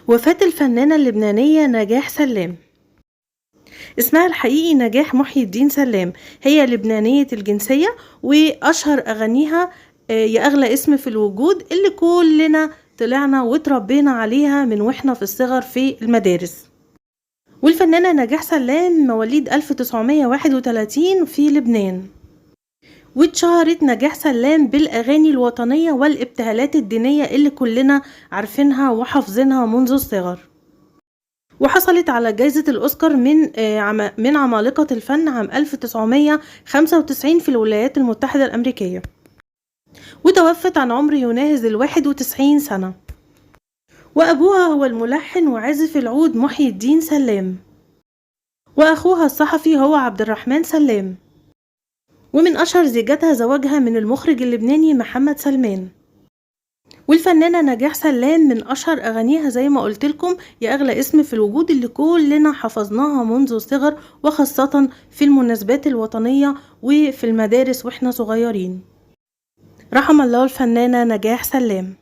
وفاة الفنانة اللبنانية نجاح سلام. اسمها الحقيقي نجاح محي الدين سلام، هي لبنانية الجنسية، وأشهر أغانيها يا أغلى اسم في الوجود اللي كلنا طلعنا وتربينا عليها من وإحنا في الصغر في المدارس. والفنانة نجاح سلام مواليد 1931 في لبنان. واتشهرت نجاح سلام بالأغاني الوطنية والابتهالات الدينية اللي كلنا عارفينها وحافظينها منذ الصغر. وحصلت على جائزة الأوسكار من عمالقة الفن عام 1995 في الولايات المتحدة الأمريكية. وتوفت عن عمر يناهز 91 سنة. وأبوها هو الملحن وعازف العود محي الدين سلام، وأخوها الصحفي هو عبد الرحمن سلام. ومن أشهر زيجاتها زواجها من المخرج اللبناني محمد سلمان. والفنانة نجاح سلام من أشهر أغانيها زي ما قلت لكم يا أغلى اسم في الوجود اللي كلنا حفظناها منذ الصغر، وخاصة في المناسبات الوطنية وفي المدارس وإحنا صغيرين. رحم الله الفنانة نجاح سلام.